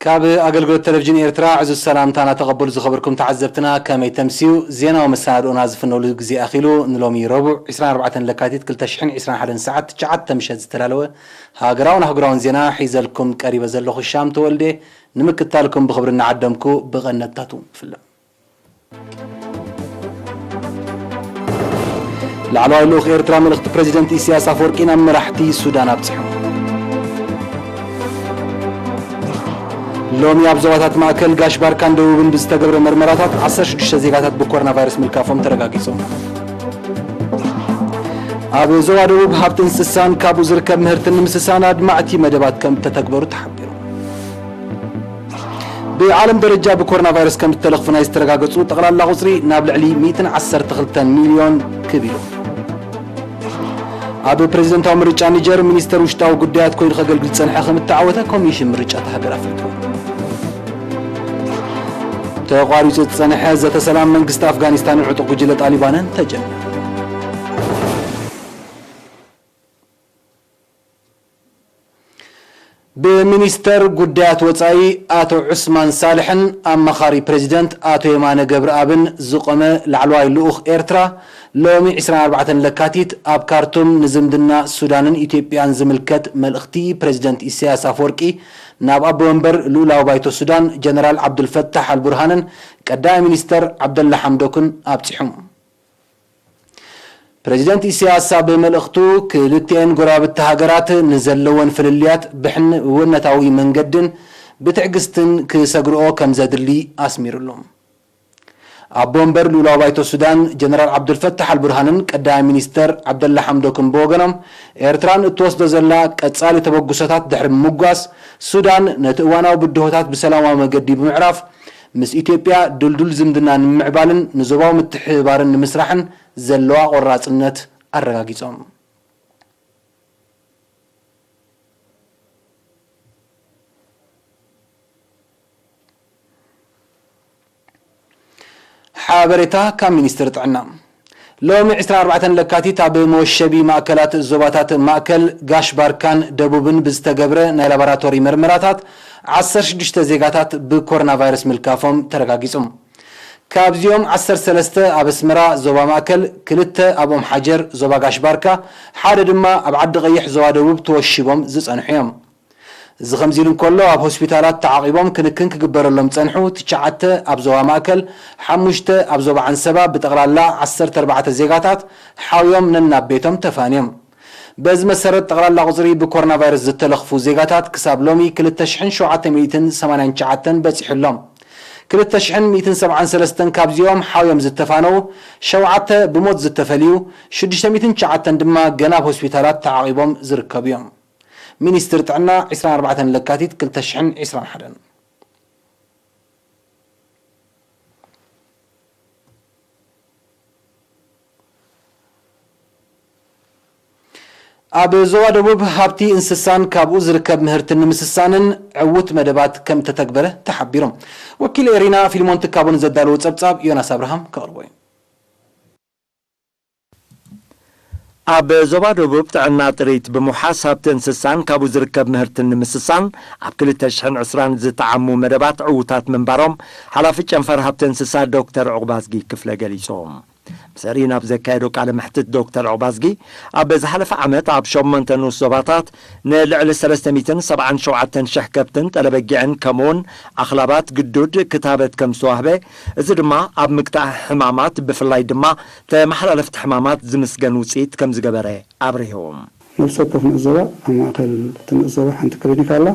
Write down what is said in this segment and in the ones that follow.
ካብ ኣገልግሎት ቴሌቪዥን ኤርትራ ዕዙዝ ሰላምታና ተቐበሉ ዝኸበርኩም ተዓዘብትና፣ ከመይ ተምስዩ? ዜናዊ መሰናድኦና ዝፍነውሉ ግዜ ኣኺሉ። ንሎሚ ረቡዕ ዕስራን ኣርባዕተን ለካቲት ክልተ ሽሕን ዕስራን ሓደን ሰዓት ትሽዓተ ምሸት ዝተዳለወ ሃገራውን ኣህጉራውን ዜና ሒዘልኩም ቀሪበ ዘለኹ ሻም ተወልደ፣ ንምክታልኩም ብኽብሪ እናዓደምኩ ብቐነታቱ ፍለ ላዕለዋይ ልኡኽ ኤርትራ መልእኽቲ ፕረዚደንት ኢሳያስ ኣፈወርቂ ናብ መራሕቲ ሱዳን ኣብጺሑ። ሎሚ ኣብ ዞባታት ማእከል፣ ጋሽ ባርካን ደቡብን ብዝተገብረ መርመራታት ዓሰርተ ሽዱሽተ ዜጋታት ብኮሮና ቫይረስ ምልካፎም ተረጋጊጹ። ኣብ ዞባ ደቡብ ሃብቲ እንስሳን ካብኡ ዝርከብ ምህርትን ንምስሳን ኣድማዕቲ መደባት ከም እተተግበሩ ተሓቢሩ። ብዓለም ደረጃ ብኮሮና ቫይረስ ከም እተለኽፉ ናይ ዝተረጋገጹ ጠቕላላ ቁጽሪ ናብ ልዕሊ ሚእትን ዓሰርተ ክልተን ሚልዮን ክብ ኢሉ። ኣብ ፕረዚደንታዊ ምርጫ ኒጀር ሚኒስተር ውሽጣዊ ጉዳያት ኮይኑ ከገልግል ዝጸንሐ ከም እተዓወተ ኮሚሽን ምርጫ እታ ሃገር ኣፍሊጡ። ተቋሪጹ ዝጸንሐ ዘተ ሰላም መንግስቲ ኣፍጋኒስታንን ዕጡቕ ጉጅለ ጣሊባንን ተጀመረ። ብሚኒስተር ጉዳያት ወጻኢ ኣቶ ዑስማን ሳልሕን ኣማኻሪ ፕረዚደንት ኣቶ የማነ ገብረኣብን ዝቖመ ላዕለዋይ ልኡኽ ኤርትራ፣ ሎሚ ዕስራን ኣርባዕተን ለካቲት ኣብ ካርቱም ንዝምድና ሱዳንን ኢትዮጵያን ዝምልከት መልእኽቲ ፕረዚደንት ኢሳያስ ኣፈወርቂ ናብ ኣቦ ወንበር ልኡላዊ ባይቶ ሱዳን ጀነራል ዓብዱልፈታሕ ኣልቡርሃንን ቀዳማይ ሚኒስተር ዓብደላ ሓምዶክን ኣብጺሑ። ፕረዚደንት ኢሳያስ ኣብ መልእኽቱ፣ ክልቲኤን ጎረባብቲ ሃገራት ንዘለወን ፍልልያት ብሕውነታዊ መንገድን ብትዕግስትን ክሰግርኦ ከም ዘድሊ ኣስሚሩሉ። ኣቦ ወንበር ልኡላዊ ባይቶ ሱዳን ጀነራል ዓብዱልፈታሕ ኣልቡርሃንን ቀዳማይ ሚኒስተር ዓብደላ ሓምዶክን ብወገኖም፣ ኤርትራን እትወስዶ ዘላ ቀጻሊ ተበግሶታት ድሕሪ ምምጓስ፣ ሱዳን ነቲ እዋናዊ ብድሆታት ብሰላማዊ መገዲ ብምዕራፍ፣ ምስ ኢትዮጵያ ድልዱል ዝምድና ንምምዕባልን ንዞባዊ ምትሕብባርን ንምስራሕን ዘለዋ ቆራጽነት ኣረጋጊጾም። ሓበሬታ ካብ ሚኒስትሪ ጥዕና። ሎሚ ዕስራን ኣርባዕተን ለካቲት ኣብ መወሸቢ ማእከላት ዞባታት ማእከል፣ ጋሽ ባርካን ደቡብን ብዝተገብረ ናይ ላቦራቶሪ መርመራታት ዓሰርተ ሽዱሽተ ዜጋታት ብኮሮና ቫይረስ ምልካፎም ተረጋጊጹ። ካብዚኦም ዓሰርተ ሰለስተ ኣብ ኣስመራ ዞባ ማእከል፣ ክልተ ኣብ ኦም ሓጀር ዞባ ጋሽ ባርካ፣ ሓደ ድማ ኣብ ዓዲ ቀይሕ ዞባ ደቡብ ተወሺቦም ዝጸንሑ እዮም። እዚ ከምዚ ኢሉ እንከሎ፣ ኣብ ሆስፒታላት ተዓቒቦም ክንክን ክግበረሎም ጸንሑ ትሽዓተ ኣብ ዞባ ማእከል፣ ሓሙሽተ ኣብ ዞባ ዓንሰባ ብጠቕላላ ዓሰርተ ኣርባዕተ ዜጋታት ሓውዮም ነናብ ቤቶም ተፋንዮም። በዚ መሰረት ጠቕላላ ቁጽሪ ብኮሮና ቫይረስ ዝተለኽፉ ዜጋታት ክሳብ ሎሚ ክልተ ሽሕን ሸውዓተ ሚእትን ሰማንያን ትሽዓተን በጺሑ ኣሎ። ክልተ ሽሕን ሚእትን ሰብዓን ሰለስተን ካብዚኦም ሓውዮም ዝተፋነዉ፣ ሸውዓተ ብሞት ዝተፈልዩ፣ ሽዱሽተ ሚእትን ትሽዓተን ድማ ገና ኣብ ሆስፒታላት ተዓቒቦም ዝርከቡ እዮም። ሚኒስትሪ ጥዕና ዕስራን ኣርባዕተን ለካቲት ክልተ ሽሕን ዕስራን ሓደን። ኣብ ዞባ ደቡብ ሃብቲ እንስሳን ካብኡ ዝርከብ ምህርትን ንምስሳንን ዕዉት መደባት ከም እተተግበረ ተሓቢሩ። ወኪል ኤሪና ፊልሞን ትካቦ ንዘዳለዎ ጸብጻብ ዮናስ ኣብርሃም ከቕርቦ እዩ። ኣብ ዞባ ደቡብ ጥዕና ጥሪት ብምውሓስ ሃብቲ እንስሳን ካብኡ ዝርከብ ምህርትን ንምስሳን ኣብ ክልተ ሽሕን ዕስራን ዝተዓሙ መደባት ዕዉታት ምንባሮም ሓላፊ ጨንፈር ሃብቲ እንስሳ ዶክተር ዑቕባዝጊ ክፍለ ገሊጾም። ምስ ሪና ኣብ ዘካየዶ ቃለ መሕትት ዶክተር ዑቕባዝጊ ኣብ ዝሓለፈ ዓመት ኣብ ሸሞንተ ንኡስ ዞባታት ንልዕሊ ሰለስተ ሚእትን ሰብዓን ሸውዓተን ሽሕ ከብትን ጠለበጊዕን ከምኡውን ኣኽላባት ግዱድ ክታበት ከም ዝተዋህበ፣ እዚ ድማ ኣብ ምግታእ ሕማማት ብፍላይ ድማ ተመሓላለፍቲ ሕማማት ዝምስገን ውፅኢት ከም ዝገበረ ኣብሪሁ። ነብሲ ወከፍ ንኡስ ዞባ ኣብ ማእከል እቲ ንኡስ ዞባ ሓንቲ ክሊኒክ ኣላ።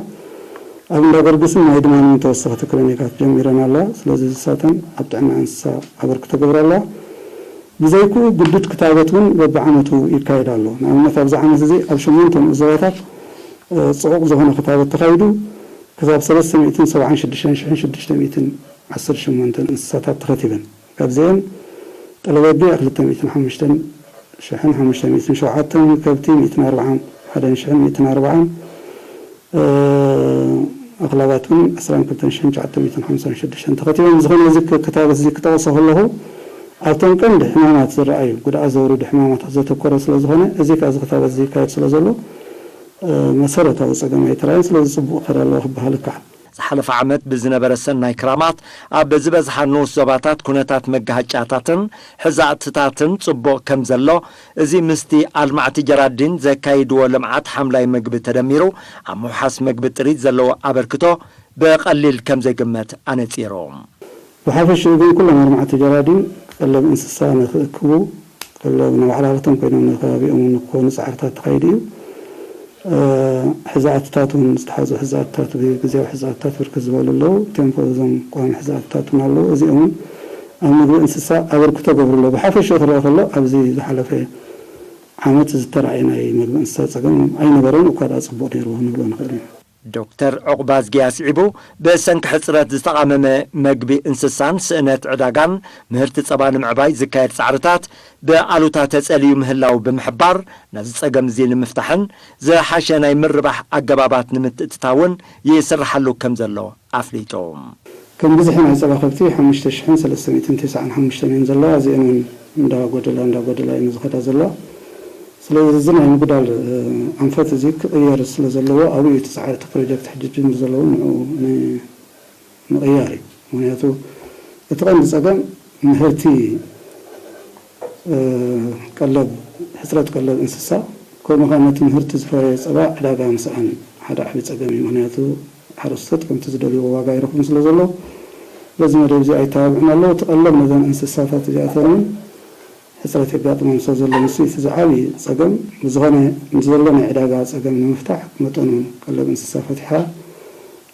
ኣብ እንዳ ገርግስን ማይ ድማንን ተወሰኽቲ ክሊኒካት ጀሚረን ኣለዋ። ስለዚ ንሳተን ኣብ ጥዕና እንስሳ ኣበርክቶ ይገብራ ኣለዋ። ብዘይክኡ ግዱድ ክታበት እውን በብዓመቱ ይካየድ ኣሎ። ንኣብነት ኣብዚ ዓመት እዚ ኣብ ሸሞንተ ንኡስ ዞባታት፣ እ፣ ጽዑቕ ዝኾነ ክታበት ተኻይዱ ክሳብ ሰለስተ ሚእትን ሰብዓን ሽዱሽተ ሽሕን ሽዱሽተ ሚእትን ዓሰርተ ሸሞንተ እንስሳታት ተኸቲበን። ካብዚአን ጠለበጊዕ ክልተ ሚእትን ሓሙሽተ ሽሕን ሓሙሽተ ሚእትን ሸውዓተን፣ ከብቲ ሚእትን ኣርባዓን ሓደን ሽሕን ሚእትን ኣርባዓን፣ እ፣ ኣኽላባት እውን ዕስራን ክልተን ሽሕን ትሽዓተ ሚእትን ሓምሳን ሽዱሽተን ተኸቲበን። ብዝኾነ እዚ ክ-፣ ክታበት እዚ ክጠቕሶ ከለኹ፣ ኣብቶም ቀንዲ ሕማማት ዝረኣዩ፣ ጉድኣት ዘውርዱ ሕማማት ዘተኮረ ስለ ዝኾነ፣ እዚ ከኣ እዚ ክታበት እዚ ይካየድ ስለ ዘሎ፣ እ፣ መሰረታዊ ጸገም ኣይተራእየን። ስለዚ ጽቡቕ ይኸድ ኣለዎ ክበሃል ይከኣል። ዝሓለፈ ዓመት ብዝነበረ ሰናይ ክራማት ኣብ ዝበዝሓ ንኡስ ዞባታት ኩነታት መጋሃጫታትን ሕዛእትታትን ጽቡቕ ከም ዘሎ፣ እዚ ምስቲ ኣልማዕቲ ጀራዲን ዘካይድዎ ልምዓት ሓምላይ መግቢ ተደሚሩ ኣብ ምውሓስ መግቢ ጥሪት ዘለዎ ኣበርክቶ ብቐሊል ከም ዘይግመት ኣነጺሩ። ብሓፈሽኡ ግን ኩሎም ኣልማዕቲ ጀራዲን ቀለብ እንስሳ ንክእክቡ፣ ቀለብ ንባዕላቶም ኮይኖም ንከባቢኦም ንክኾኑ ጻዕርታት ተኻይዱ እዩ። ሕዛእትታት እውን ዝተሓዙ ሕዛእትታት፣ ብግዜያዊ ሕዛእትታት ብርክት ዝበሉ ኣለዉ። ቴምፖ እዞም ቋሚ ሕዛእትታት እውን ኣለዉ። እዚኦም እውን ኣብ ምግቢ እንስሳ ኣበርክቶ ገብሩ ኣለዉ። ብሓፈሽኡ ክረአ ከሎ ኣብዚ ዝሓለፈ ዓመት ዝተራእየ ናይ ምግቢ እንስሳ ጸገም ኣይነበረን፣ እኳ ደኣ ጽቡቕ ነይሩ ክንብሎ ንኽእል ኢና። ዶክተር ዑቕባዝጊ ኣስዒቡ፣ ብሰንኪ ሕጽረት ዝተቓመመ መግቢ እንስሳን ስእነት ዕዳጋን ምህርቲ ጸባ ንምዕባይ ዝካየድ ጻዕርታት ብኣሉታ ተጸልዩ ምህላው ብምሕባር፣ ነዚ ጸገም እዚ ንምፍታሕን ዝሓሸ ናይ ምርባሕ ኣገባባት ንምትእትታውን ይስርሓሉ ከም ዘሎ ኣፍሊጡ። ከም ብዝሒ ናይ ጸባ ከብቲ ሓሙሽተ ሽሕን ሰለስተ ሚእትን ተስዓን ሓሙሽተን እየን ዘለዋ። እዚአን እውን እንዳጎደላ እንዳጎደላ እየን ዝኸዳ ዘለዋ። ስለዚ እዚ ናይ ምጉዳል ኣንፈት እዚ ክቕየር ስለ ዘለዎ ኣብኡ እዩ እቲ ጻዕሪ፣ እቲ ፕሮጀክት ሕጂ ጅምር ዘለዎ ንዕኡ ንምቕያር እዩ። ምኽንያቱ እቲ ቀንዲ ጸገም ምህርቲ ቀለብ፣ ሕጽረት ቀለብ እንስሳ፣ ከምኡ ከኣ ነቲ ምህርቲ ዝፈረየ ጸባ ዕዳጋ ምስኣን ሓደ ዓቢ ጸገም እዩ። ምኽንያቱ ሓረስቶት ከምቲ ዝደልይዎ ዋጋ ኣይረኽቡን ስለ ዘሎ፣ በዚ መደብ እዚ ኣይተባብዑን ኣለዉ። እቲ ቀለብ ነዘን እንስሳታት እዚኣተን እውን ሕጽረት የጋጥሞም ስለ ዘሎ፣ ንሱ እቲ ዝዓቢ ጸገም። ብዝኾነ፣ ንዘሎ ናይ ዕዳጋ ጸገም ንምፍታሕ መጠኑ ቀለብ እንስሳ ፈቲሕኻ፣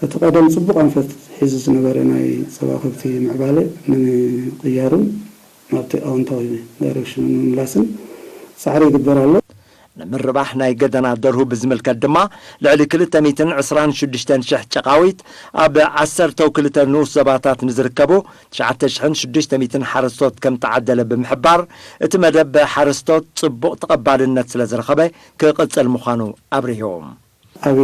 እቲ ቀደም ጽቡቕ ኣንፈት ሒዙ ዝነበረ ናይ ጸባ ከብቲ ምዕባለ ንምቕያርን ናብቲ ኣወንታዊ ዳይሬክሽኑ ንምምላስን ጻዕሪ ይግበር ኣሎ። ንምርባሕ ናይ ገደና ደርሁ ብዝምልከት ድማ፣ ልዕሊ ክልተ ሚእትን ዕስራን ሽዱሽተን ሽሕ ጨቓዊት ኣብ ዓሰርተው ክልተ ንኡስ ዞባታት ንዝርከቡ ትሽዓተ ሽሕን ሽዱሽተ ሚእትን ሓረስቶት ከም ተዓደለ ብምሕባር፣ እቲ መደብ ብሓረስቶት ጽቡቕ ተቐባልነት ስለ ዝረኸበ ክቕጽል ምዃኑ ኣብሪሁ። ኣብ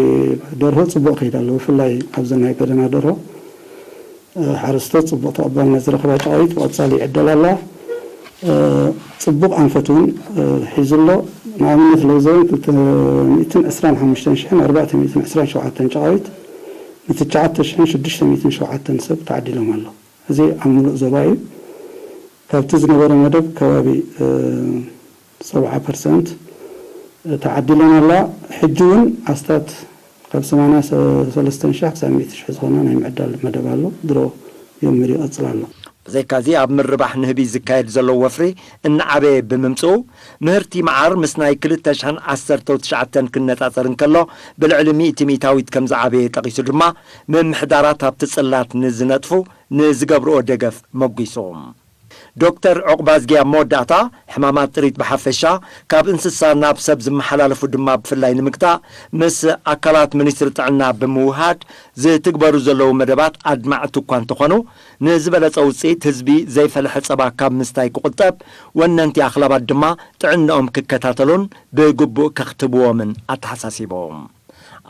ደርሆ ጽቡቕ ከይድ ኣሎ። ብፍላይ ኣብዚ ናይ ገደና ደርሆ፣ እ፣ ሓረስቶት ጽቡቕ ተቐባልነት ዝረኸባ ጨቓዊት ብቐጻሊ ይዕደል ኣላ። እ፣ ጽቡቕ ኣንፈት እውን፣ እ፣ ሒዙ ኣሎ። ንኣብነት፣ ለውዘበን ክልተ ሚእትን ዕስራን ሓሙሽተን ሽሕን ኣርባዕተ ሚእትን ዕስራን ሸውዓተን ጨቓዊት ንትሽዓተ ሽሕን ሽዱሽተ ሚእትን ሸውዓተን ሰብ ተዓዲሎም ኣሎ። እዚ ኣብ ምሉእ ዞባ እዩ። ካብቲ ዝነበረ መደብ ከባቢ፣ እ፣ ሰብዓ ፐርሰንት ተዓዲለን ኣላ። ሕጂ እውን ኣስታት ካብ ሰማንያ ሰለስተን ሽሕ ክሳብ ሚእቲ ሽሕ ዝኾና ናይ ምዕዳል መደብ ኣሎ። ድሮ ጀሚሩ ይቐጽል ኣሎ። ብዘይካዚ ኣብ ምርባሕ ንህቢ ዝካየድ ዘሎ ወፍሪ እናዓበየ ብምምጽኡ፣ ምህርቲ መዓር ምስ ናይ ክልተ ሽሕን ዓሰርተው ትሽዓተን ክነጻጸር እንከሎ ብልዕሊ ሚእቲ ሚእታዊት ከም ዝዓበየ ጠቒሱ ድማ፣ ምምሕዳራት ኣብቲ ጽላት ንዝነጥፉ ንዝገብርኦ ደገፍ መጒሱ። ዶክተር ዑቕባዝጊ ኣብ መወዳእታ፣ ሕማማት ጥሪት ብሓፈሻ ካብ እንስሳ ናብ ሰብ ዝመሓላለፉ ድማ ብፍላይ ንምግታእ፣ ምስ ኣካላት ሚኒስትሪ ጥዕና ብምውህሃድ ዝትግበሩ ዘለዉ መደባት ኣድማዕቲ እኳ እንተኾኑ፣ ንዝበለጸ ውጽኢት ህዝቢ ዘይፈልሐ ጸባ ካብ ምስታይ ክቑጠብ፣ ወነንቲ ኣኽላባት ድማ ጥዕንኦም ክከታተሉን ብግቡእ ከኽትብዎምን ኣተሓሳሲቦም።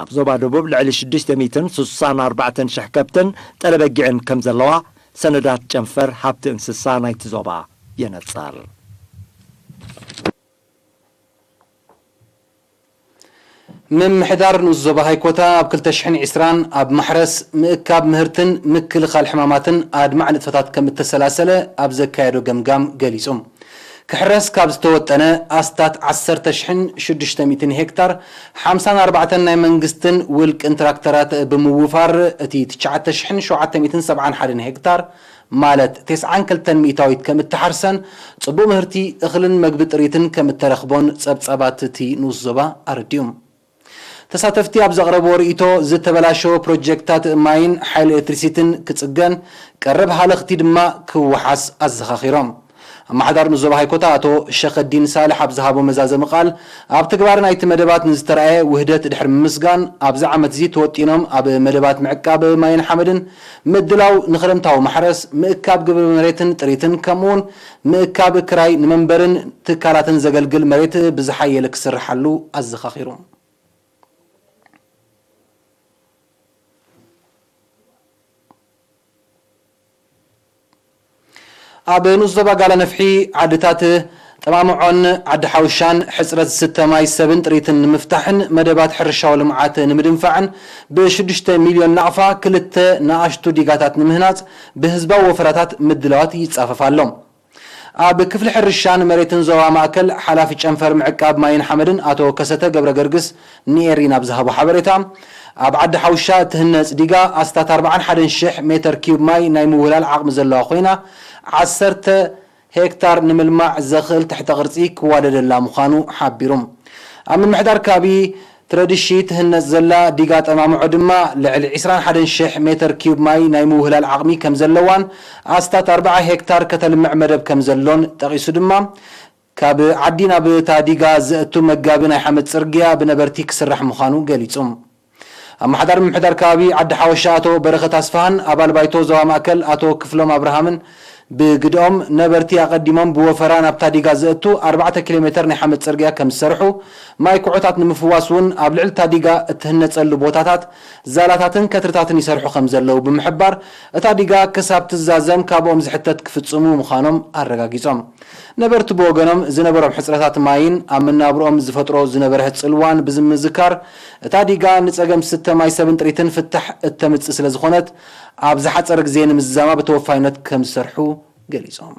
ኣብ ዞባ ደቡብ ልዕሊ ሽዱሽተ ሚእትን ስሳን ኣርባዕተን ሽሕ ከብትን ጠለበጊዕን ከም ዘለዋ ሰነዳት ጨንፈር ሃብቲ እንስሳ ናይቲ ዞባ የነጽር። ምምሕዳር ንኡስ ዞባ ሃይኮታ ኣብ ክልተ ሽሕን ዕስራን ኣብ ማሕረስ፣ ምእካብ ምህርትን ምክልኻል ሕማማትን ኣድማዕ ንጥፈታት ከም እተሰላሰለ ኣብ ዘካየዶ ገምጋም ገሊጹ። ክሕረስ ካብ ዝተወጠነ ኣስታት ዓሰርተ ሽሕን ሽዱሽተ ሚእትን ሄክታር፣ ሓምሳን ኣርባዕተን ናይ መንግስትን ውልቅን ትራክተራት ብምውፋር፣ እቲ ትሽዓተ ሽሕን ሸውዓተ ሚእትን ሰብዓን ሓደን ሄክታር፣ ማለት ተስዓን ክልተን ሚእታዊት ከም እተሓርሰን፣ ጽቡቕ ምህርቲ እኽልን መግቢ ጥሪትን ከም እተረኽቦን ጸብጻባት እቲ ንኡስ ዞባ ኣረዲኡ። ተሳተፍቲ ኣብ ዘቕረብዎ ርእይቶ፣ ዝተበላሸወ ፕሮጀክታት ማይን ሓይሊ ኤሌክትሪሲቲን ክጽገን፣ ቀረብ ሃለኽቲ ድማ ክወሓስ ኣዘኻኺሮም። ኣመሓዳሪ ንዞባ ሃይኮታ ኣቶ ሸኸዲን ሳልሕ ኣብ ዝሃቦ መዛዘሚ ቃል፣ ኣብ ትግባረ ናይቲ መደባት ንዝተራእየ ውህደት ድሕሪ ምምስጋን፣ ኣብዚ ዓመት እዚ ተወጢኖም ኣብ መደባት ምዕቃብ ማይን ሓመድን፣ ምድላው ንኽረምታዊ ማሕረስ፣ ምእካብ ግብሪ መሬትን ጥሪትን፣ ከምኡውን ምእካብ ክራይ ንመንበርን ትካላትን ዘገልግል መሬት ብዝሓየለ ክስርሓሉ ኣዘኻኺሩ። ኣብ ንኡስ ዞባ ጋላ ነፍሒ ዓድታት ጠማምዖን ዓዲ ሓውሻን ሕፅረት ዝስተ ማይ ሰብን ጥሪትን ንምፍታሕን መደባት ሕርሻዊ ልምዓት ንምድንፋዕን ብሽዱሽተ ሚልዮን ናቕፋ ክልተ ንኣሽቱ ዲጋታት ንምህናፅ ብህዝባዊ ወፈራታት ምድላዋት ይፃፈፍ ኣሎ። ኣብ ክፍሊ ሕርሻን መሬትን ዞባ ማእከል ሓላፊ ጨንፈር ምዕቃብ ማይን ሓመድን ኣቶ ከሰተ ገብረ ገርግስ ንኤሪና ብዝሃቦ ሓበሬታ፣ ኣብ ዓዲ ሓውሻ እትህነፅ ዲጋ ኣስታት ኣርባዓን ሓደን ሽሕ ሜተር ኪዩብ ማይ ናይ ምውህላል ዓቕሚ ዘለዋ ኮይና፣ ዓሰርተ ሄክታር ንምልማዕ ዘኽእል ትሕተ ቅርጺ ክዋደደላ ምዃኑ ሓቢሩ። ኣብ ምምሕዳር ከባቢ ትረድሺ ትህነጽ ዘላ ዲጋ ጠማምዖ ድማ ልዕሊ ዕስራን ሓደን ሽሕ ሜተር ኪዩብ ማይ ናይ ምውህላል ዓቕሚ ከም ዘለዋን ኣስታት ኣርብዓ ሄክታር ከተልምዕ መደብ ከም ዘሎን ጠቒሱ ድማ፣ ካብ ዓዲ ናብ እታ ዲጋ ዘእቱ መጋቢ ናይ ሓመድ ጽርግያ ብነበርቲ ክስራሕ ምዃኑ ገሊጹ። ኣመሓዳሪ ምምሕዳር ከባቢ ዓዲ ሓወሻ ኣቶ በረኸት ኣስፍሃን ኣባል ባይቶ ዞባ ማእከል ኣቶ ክፍሎም ኣብርሃምን ብግድኦም፣ ነበርቲ ኣቐዲሞም ብወፈራ ናብታ ዲጋ ዘእቱ ኣርባዕተ ኪሎ ሜተር ናይ ሓመድ ጽርግያ ከም ዝሰርሑ፣ ማይ ኩዖታት ንምፍዋስ እውን ኣብ ልዕሊ እታ ዲጋ እትህነጸሉ ቦታታት ዛላታትን ከትርታትን ይሰርሑ ከም ዘለዉ ብምሕባር፣ እታ ዲጋ ክሳብ ትዛዘም ካብኦም ዝሕተት ክፍጽሙ ምዃኖም ኣረጋጊጾም። ነበርቲ ብወገኖም ዝነበሮም ሕጽረታት ማይን ኣብ መናብርኦም ዝፈጥሮ ዝነበረ ጽልዋን ብዝምዝካር፣ እታ ዲጋ ንጸገም ስተ ማይ ሰብን ጥሪትን ፍታሕ እተምጽእ ስለ ዝኾነት፣ ኣብ ዝሓጸረ ግዜ ንምዝዛማ ብተወፋይነት ከም ዝሰርሑ ገሊጾም።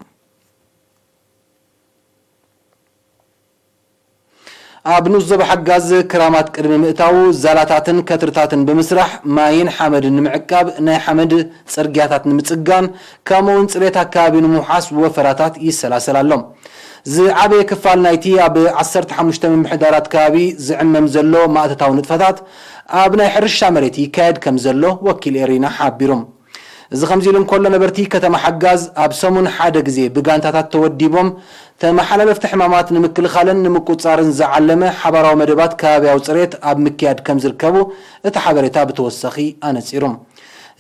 ኣብ ንኡስ ዞባ ሓጋዝ ክራማት ቅድሚ ምእታዉ ዛላታትን ከትርታትን ብምስራሕ ማይን ሓመድን ንምዕቃብ ናይ ሓመድ ጽርግያታት ንምጽጋን ከምኡውን ጽሬት ኣከባቢ ንምውሓስ ወፈራታት ይሰላሰል ኣሎ። ዝዓበየ ክፋል ናይቲ ኣብ ዓሰርተ ሓሙሽተ ምምሕዳራት ከባቢ ዝዕመም ዘሎ ማእተታዊ ንጥፈታት ኣብ ናይ ሕርሻ መሬት ይካየድ ከም ዘሎ ወኪል ኤሪና ሓቢሩ። እዚ ከምዚ ኢሉ እንከሎ፣ ነበርቲ ከተማ ሓጋዝ ኣብ ሰሙን ሓደ ግዜ ብጋንታታት ተወዲቦም ተመሓላለፍቲ ሕማማት ንምክልኻልን ንምቁጽጻርን ዝዓለመ ሓባራዊ መደባት ከባብያዊ ጽሬት ኣብ ምክያድ ከም ዝርከቡ እቲ ሓበሬታ ብተወሳኺ ኣነጺሩ።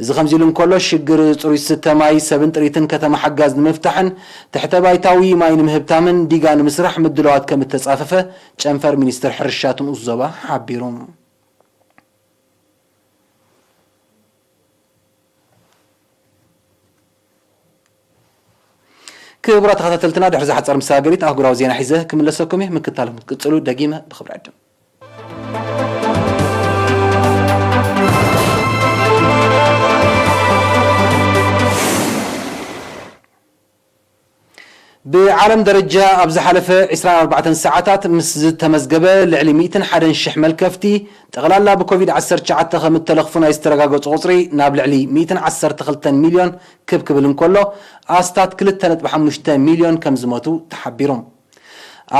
እዚ ከምዚ ኢሉ እንከሎ፣ ሽግር ጽሩይ ስተ ማይ ሰብን ጥሪትን ከተማ ሓጋዝ ንምፍታሕን ትሕተ ባይታዊ ማይ ንምህብታምን ዲጋ ንምስራሕ ምድላዋት ከም እተጻፈፈ ጨንፈር ሚኒስትር ሕርሻ እቲ ንኡስ ዞባ ሓቢሩ። ክቡራት ተኸታተልትና፣ ድሕሪ ዝሓጸር መሰጋገሪት ኣህጉራዊ ዜና ሒዘ ክምለሰኩም እየ። ምክታልኩም ክትቅጽሉ ደጊመ ብኽብሪ ዕድም። ብዓለም ደረጃ ኣብ ዝሓለፈ ዕስራን ኣርባዕተን ሰዓታት ምስ ዝተመዝገበ ልዕሊ ሚእትን ሓደን ሽሕ መልከፍቲ፣ ጠቕላላ ብኮቪድ ዓሰርተ ትሽዓተ ከም እተለኽፉ ናይ ዝተረጋገጹ ቁጽሪ ናብ ልዕሊ ሚእትን ዓሰርተ ክልተን ሚልዮን ክብ ክብል እንከሎ፣ ኣስታት ክልተ ነጥቢ ሓሙሽተ ሚልዮን ከም ዝሞቱ ተሓቢሩ።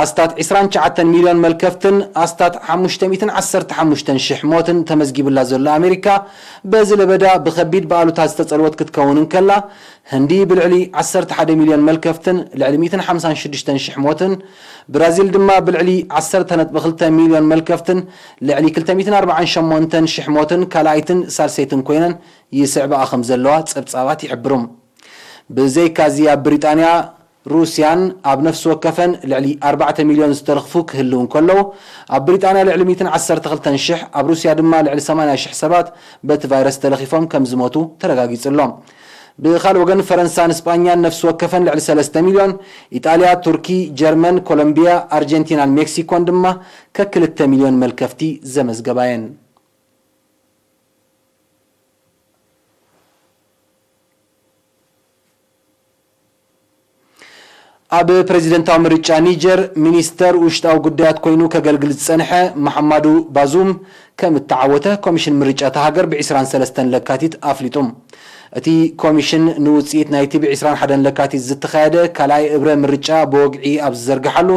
ኣስታት ዕስራን ትሽዓተን ሚልዮን መልከፍትን ኣስታት ሓሙሽተ ሚእትን ዓሰርተ ሓሙሽተን ሽሕ ሞትን ተመዝጊቡላ ዘሎ ኣሜሪካ፣ በዚ ለበዳ ብኸቢድ ብኣሉታ ዝተጸልወት ክትከውን እንከላ፣ ህንዲ ብልዕሊ ዓሰርተ ሓደ ሚልዮን መልከፍትን ልዕሊ ሚእትን ሓምሳን ሽዱሽተን ሽሕ ሞትን፣ ብራዚል ድማ ብልዕሊ ዓሰርተ ነጥቢ ክልተ ሚልዮን መልከፍትን ልዕሊ ክልተ ሚእትን ኣርባዓን ሸሞንተን ሽሕ ሞትን ካልኣይትን ሳልሰይትን ኮይነን ይስዕብኣ ከም ዘለዋ ጸብጻባት ይሕብሩ። ብዘይካዚ ኣብ ብሪጣንያ፣ ሩስያን ኣብ ነፍሲ ወከፈን ልዕሊ ኣርባዕተ ሚልዮን ዝተለኽፉ ክህልው እንከለዉ፣ ኣብ ብሪጣንያ ልዕሊ ሚእትን ዓሰርተ ክልተን ሽሕ፣ ኣብ ሩስያ ድማ ልዕሊ ሰማንያ ሽሕ ሰባት በቲ ቫይረስ ተለኺፎም ከም ዝሞቱ ተረጋጊጹ ኣሎ። ብኻልእ ወገን፣ ፈረንሳን ስጳኛን ነፍሲ ወከፈን ልዕሊ ሰለስተ ሚልዮን፣ ኢጣልያ፣ ቱርኪ፣ ጀርመን፣ ኮሎምቢያ፣ ኣርጀንቲናን ሜክሲኮን ድማ ከክልተ ሚልዮን መልከፍቲ ዘመዝገባ እየን። ኣብ ፕሬዚደንታዊ ምርጫ ኒጀር ሚኒስተር ውሽጣዊ ጉዳያት ኮይኑ ከገልግል ዝጸንሐ መሓማዱ ባዙም ከም እተዓወተ ኮሚሽን ምርጫ እታ ሃገር ብ ዕስራን ሰለስተን ለካቲት ኣፍሊጡ። እቲ ኮሚሽን ንውጽኢት ናይቲ ብ ዕስራን ሓደን ለካቲት ዝተኻየደ ካልኣይ እብረ ምርጫ ብወግዒ ኣብ ዝዘርግሓሉ፣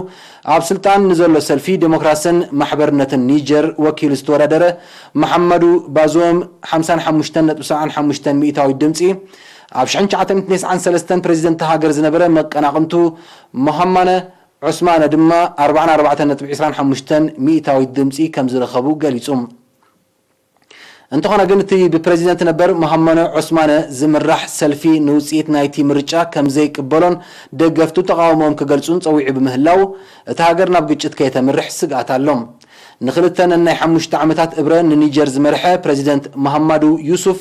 ኣብ ስልጣን ንዘሎ ሰልፊ ዴሞክራስን ማሕበርነትን ኒጀር ወኪሉ ዝተወዳደረ መሓመዱ ባዙም ሓምሳን ሓሙሽተን ነጥቢ ሰብዓን ሓሙሽተን ሚእታዊት ድምጺ፣ ኣብ ሽሕን ትሽዓተ ሚእትን ተስዓን ሰለስተን ፕሬዚደንት ሃገር ዝነበረ መቀናቕንቱ ሞሃማነ ዑስማነ ድማ ኣርባዓን ኣርባዕተን ነጥቢ ዕስራን ሓሙሽተን ሚእታዊት ድምጺ ከም ዝረኸቡ ገሊጹ። እንተኾነ ግን፣ እቲ ብፕሬዚደንት ነበር መሃመነ ዑስማነ ዝምራሕ ሰልፊ ንውጽኢት ናይቲ ምርጫ ከም ዘይቅበሎን ደገፍቱ ተቓውሞኦም ክገልጹን ጸዊዑ ብምህላው፣ እታ ሃገር ናብ ግጭት ከየተምርሕ ስግኣት ኣሎ። ንክልተ ነናይ ሓሙሽተ ዓመታት እብረ ንኒጀር ዝመርሐ ፕረዚደንት መሃማዱ ዩሱፍ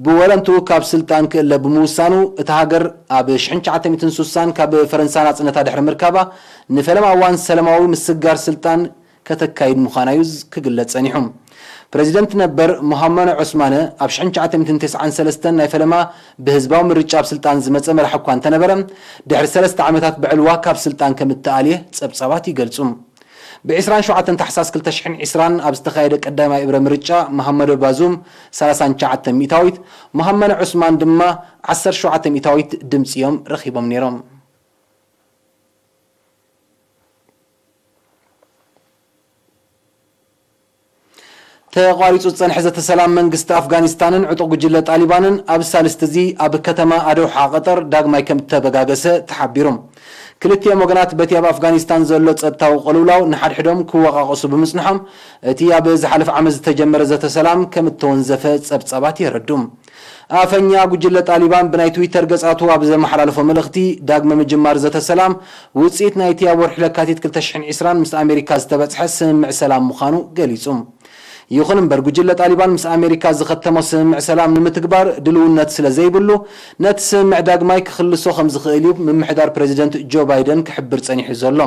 ብወለንትኡ ካብ ስልጣን ክእለ ብምውሳኑ፣ እታ ሃገር ኣብ ሽሕን ትሽዓተ ሚእትን ሱሳን ካብ ፈረንሳ ናጽነታ ድሕሪ ምርካባ፣ ንፈለማ እዋን ሰላማዊ ምስግጋር ስልጣን ከተካይድ ምዃና እዩ ዝ-፣ ክግለጽ ጸኒሑ። ፕረዚደንት ነበር ሞሃመነ ዑስማነ ኣብ ሽሕን ትሽዓተ ሚእትን ተስዓን ሰለስተን ናይ ፈለማ ብህዝባዊ ምርጫ ኣብ ስልጣን ዝመጸ መራሒ እኳ እንተነበረ፣ ድሕሪ ሰለስተ ዓመታት ብዕልዋ ካብ ስልጣን ከም እተኣልየ ጸብጻባት ይገልጹ። ብ ዕስራን ሸውዓተን ታሕሳስ ክልተ ሽሕን ዕስራን ኣብ ዝተኻየደ ቀዳማይ እብረ ምርጫ፣ መሃመዶ ባዙም ሰላሳን ትሽዓተን ሚእታዊት፣ መሃመነ ዑስማን ድማ ዓሰርተ ሸውዓተ ሚእታዊት ድምጺ እዮም ረኺቦም ነይሮም። ተቋሪጹ ዝጸንሐ ዘተ ሰላም መንግስቲ ኣፍጋኒስታንን ዕጡቕ ጉጅለ ጣሊባንን ኣብ ሳልስቲ እዚ ኣብ ከተማ ኣደውሓ ቀጠር ዳግማይ ከም እተበጋገሰ ተሓቢሩ። ክልቲኦም ወገናት በቲ ኣብ ኣፍጋኒስታን ዘሎ ጸጥታዊ ቅልውላው ንሓድሕዶም ክወቃቀሱ ብምጽንሖም፣ እቲ ኣብ ዝሓለፈ ዓመት ዝተጀመረ ዘተ ሰላም ከም እተወንዘፈ ጸብጻባት የረዱ። ኣፈኛ ጉጅለ ጣሊባን ብናይ ትዊተር ገጻቱ ኣብ ዘመሓላለፎ መልእኽቲ፣ ዳግመ ምጅማር ዘተ ሰላም ውጽኢት ናይቲ ኣብ ወርሒ ለካቲት ክልተ ሽሕን ዕስራን ምስ ኣሜሪካ ዝተበጽሐ ስምምዕ ሰላም ምዃኑ ገሊጹ። ይኹን እምበር፣ ጉጅለ ጣሊባን ምስ ኣሜሪካ ዝኸተሞ ስምምዕ ሰላም ንምትግባር ድልውነት ስለ ዘይብሉ፣ ነቲ ስምምዕ ዳግማይ ክኽልሶ ከም ዝኽእል እዩ ምምሕዳር ፕረዚደንት ጆ ባይደን ክሕብር ጸኒሑ ዘሎ።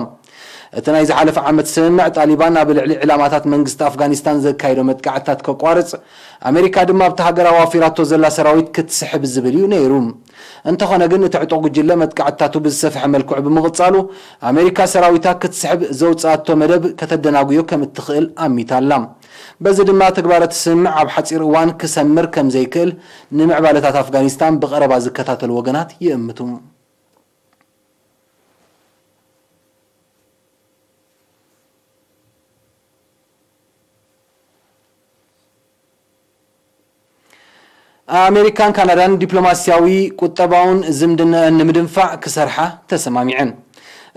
እቲ ናይ ዝሓለፈ ዓመት ስምምዕ ጣሊባን ኣብ ልዕሊ ዕላማታት መንግስቲ ኣፍጋኒስታን ዘካየዶ መጥቃዕትታት ከቋርጽ፣ ኣሜሪካ ድማ ኣብቲ ሃገር ኣዋፊራቶ ዘላ ሰራዊት ክትስሕብ ዝብል እዩ ነይሩ። እንተኾነ ግን፣ እቲ ዕጡቕ ጉጅለ መጥቃዕትታቱ ብዝሰፍሐ መልክዑ ብምቕጻሉ፣ ኣሜሪካ ሰራዊታ ክትስሕብ ዘውጽኣቶ መደብ ከተደናጉዮ ከም እትኽእል ኣሚታ ኣላ። በዚ ድማ፣ ተግባር እቲ ስምምዕ ኣብ ሓጺር እዋን ክሰምር ከም ዘይክእል ንምዕባለታት ኣፍጋኒስታን ብቐረባ ዝከታተሉ ወገናት ይእምቱ። ኣሜሪካን ካናዳን ዲፕሎማስያዊ ቁጠባውን ዝምድናኣን ንምድንፋዕ ክሰርሓ ተሰማሚዐን።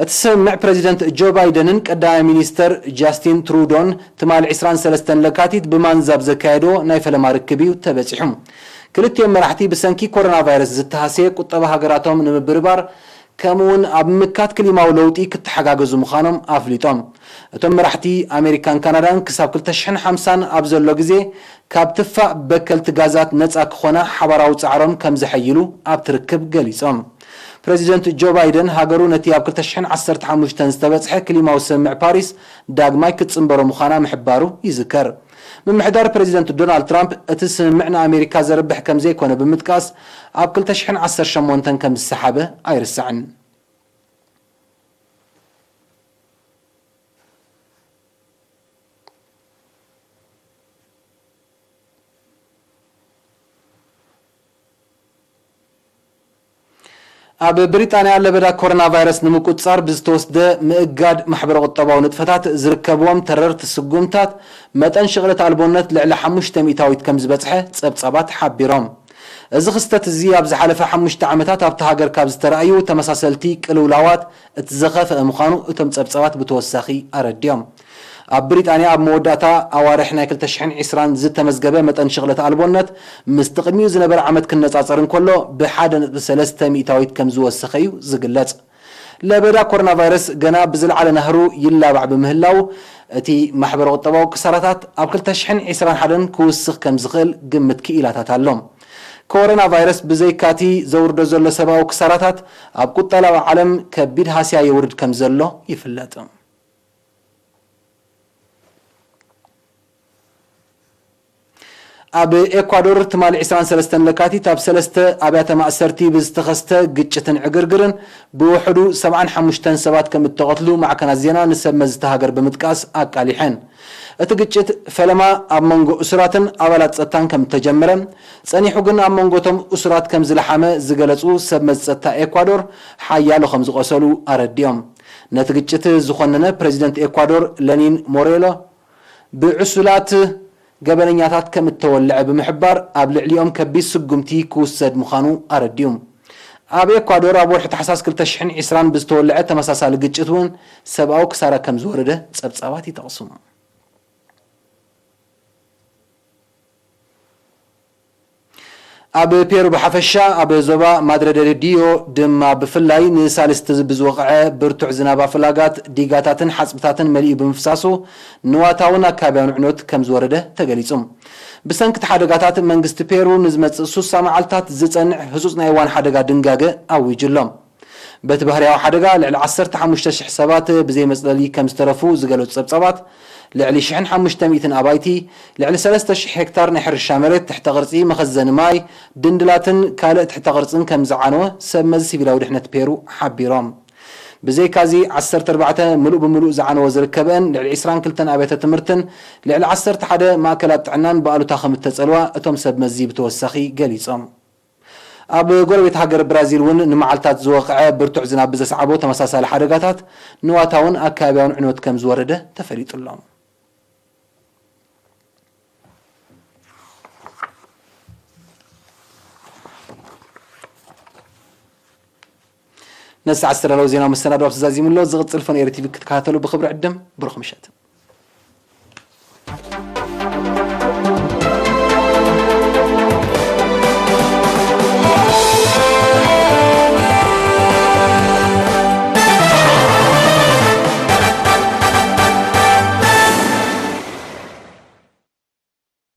እቲ ስምምዕ ፕረዚደንት ጆ ባይደንን ቀዳማይ ሚኒስተር ጃስቲን ትሩዶን ትማሊ ዕስራን ሰለስተን ለካቲት ብማንዛብ ዘካየዶ ናይ ፈለማ ርክብ እዩ ተበጺሑ። ክልቲኦም መራሕቲ ብሰንኪ ኮሮና ቫይረስ ዝተሃስየ ቁጠባ ሃገራቶም ንምብርባር፣ ከምኡውን ኣብ ምምካት ክሊማዊ ለውጢ ክተሓጋገዙ ምዃኖም ኣፍሊጦም። እቶም መራሕቲ ኣሜሪካን ካናዳን ክሳብ ክልተ ሽሕን ሓምሳን ኣብ ዘሎ ግዜ ካብ ትፋእ በከልቲ ጋዛት ነጻ ክኾና ሓባራዊ ጻዕሮም ከም ዘሐይሉ ኣብቲ ርክብ ገሊጾም። ፕረዚደንት ጆ ባይደን ሃገሩ ነቲ ኣብ ክልተ ሽሕን ዓሰርተ ሓሙሽተን ዝተበጽሐ ክሊማዊ ስምምዕ ፓሪስ ዳግማይ ክትጽንበሮ ምዃና ምሕባሩ ይዝከር። ምምሕዳር ፕረዚደንት ዶናልድ ትራምፕ እቲ ስምምዕ ንኣሜሪካ ዘርብሕ ከም ዘይኮነ ብምጥቃስ፣ ኣብ ክልተ ሽሕን ዓሰርተ ሸሞንተን ከም ዝሰሓበ ኣይርሳዕን። ኣብ ብሪጣንያ ለበዳ ኮሮና ቫይረስ ንምቁጽጻር ብዝተወስደ ምእጋድ ማሕበረ ቁጠባዊ ንጥፈታት ዝርከብዎም ተረርቲ ስጉምታት፣ መጠን ሽቕለት ኣልቦነት ልዕሊ ሓሙሽተ ሚእታዊት ከም ዝበጽሐ ጸብጻባት ሓቢሮም። እዚ ክስተት እዚ ኣብ ዝሓለፈ ሓሙሽተ ዓመታት ኣብታ ሃገር ካብ ዝተራእዩ ተመሳሰልቲ ቅልውላዋት እቲ ዝኸፍአ ምዃኑ እቶም ጸብጻባት ብተወሳኺ ኣረዲኦም። ኣብ ብሪጣንያ ኣብ መወዳእታ ኣዋርሕ ናይ ክልተ ሽሕን ዕስራን ዝተመዝገበ መጠን ሽቕለት ኣልቦነት ምስቲ ቅድሚኡ ዝነበረ ዓመት ክነጻጸር እንከሎ ብሓደ ነጥቢ ሰለስተ ሚእታዊት ከም ዝወሰኸ እዩ ዝግለጽ። ለበዳ ኮሮና ቫይረስ ገና ብዝለዓለ ናህሩ ይላባዕ ብምህላው፣ እቲ ማሕበረ ቁጠባዊ ክሳራታት ኣብ ክልተ ሽሕን ዕስራን ሓደን ክውስኽ ከም ዝኽእል ግምት ክኢላታት ኣሎ። ኮሮና ቫይረስ ብዘይካቲ ዘውርዶ ዘሎ ሰብኣዊ ክሳራታት፣ ኣብ ቁጠባዊ ዓለም ከቢድ ሃስያ የውርድ ከም ዘሎ ይፍለጥ። ኣብ ኤኳዶር ትማሊ ዕስራን ሰለስተን ለካቲት ኣብ ሰለስተ ኣብያተ ማእሰርቲ ብዝተኸስተ ግጭትን ዕግርግርን ብውሕዱ ሰብዓን ሓሙሽተን ሰባት ከም እተቐትሉ ማዕከናት ዜና ንሰብ መዚ እታ ሃገር ብምጥቃስ ኣቃሊሐን። እቲ ግጭት ፈለማ ኣብ መንጎ እሱራትን ኣባላት ጸጥታን ከም እተጀመረ፣ ጸኒሑ ግን ኣብ መንጎ እቶም እሱራት ከም ዝለሓመ ዝገለጹ ሰብ መዚ ጸጥታ ኤኳዶር፣ ሓያሎ ከም ዝቖሰሉ ኣረዲኦም። ነቲ ግጭት ዝኾነነ ፕረዚደንት ኤኳዶር ለኒን ሞሬሎ፣ ብዕሱላት ገበነኛታት ከም እተወልዐ ብምሕባር፣ ኣብ ልዕሊኦም ከቢድ ስጉምቲ ክውሰድ ምዃኑ ኣረዲኡ። ኣብ ኤኳዶር ኣብ ወርሒ ታሕሳስ ክልተ ሽሕን ዕስራን ብዝተወልዐ ተመሳሳሊ ግጭት እውን ሰብኣዊ ክሳራ ከም ዝወረደ ጸብጻባት ይጠቕሱ። ኣብ ፔሩ ብሓፈሻ፣ ኣብ ዞባ ማድረ ደል ዲዮ ድማ ብፍላይ ንሳልስቲ ብዝወቕዐ ብርቱዕ ዝናብ ኣፍላጋት፣ ዲጋታትን ሓጽብታትን መሊኡ ብምፍሳሱ ንዋታውን ኣካባቢያውን ዕንወት ከም ዝወረደ ተገሊጹ። ብሰንኪ እቲ ሓደጋታት መንግስቲ ፔሩ ንዝመጽእ ሱሳ መዓልታት ዝጸንዕ ህጹጽ ናይ እዋን ሓደጋ ድንጋገ ኣዊጁ ኣሎ። በቲ ባህርያዊ ሓደጋ ልዕሊ ዓሰርተ ሓሙሽተ ሽሕ ሰባት ብዘይ መጽለሊ ከም ዝተረፉ ዝገለጹ ጸብጻባት፣ ልዕሊ ሽሕን ሓሙሽተ ሚእትን ኣባይቲ፣ ልዕሊ ሰለስተ ሽሕ ሄክታር ናይ ሕርሻ መሬት፣ ትሕተ ቅርጺ መኸዘኒ ማይ፣ ድንድላትን ካልእ ትሕተ ቅርጽን ከም ዝዓነወ ሰብ መዚ ሲቪላዊ ድሕነት ፔሩ ሓቢሮም። ብዘይካዚ ዓሰርተ ኣርባዕተ ምሉእ ብምሉእ ዝዓነወ ዝርከበን ልዕሊ ዕስራን ክልተን ኣብያተ ትምህርትን ልዕሊ ዓሰርተ ሓደ ማእከላት ጥዕናን ብኣሉታ ከም እተጸልዋ እቶም ሰብ መዚ ብተወሳኺ ገሊጾም። ኣብ ጎረቤት ሃገር ብራዚል እውን ንመዓልታት ዝወቕዐ ብርቱዕ ዝናብ ብዘስዓቦ ተመሳሳሊ ሓደጋታት ንዋታውን ኣካባቢያውን ዕንወት ከም ዝወረደ ተፈሊጡ ኣሎ። ነዚ ሰዓት ዝተዳለወ ዜናዊ መሰናዶ ኣብዚ ዛዚሙ ኣሎ። ዝቕጽል ፈን ኤሪ ቲቪ ክትከታተሉ ብኽብሪ ዕድም። ብሩኽ ምሸት።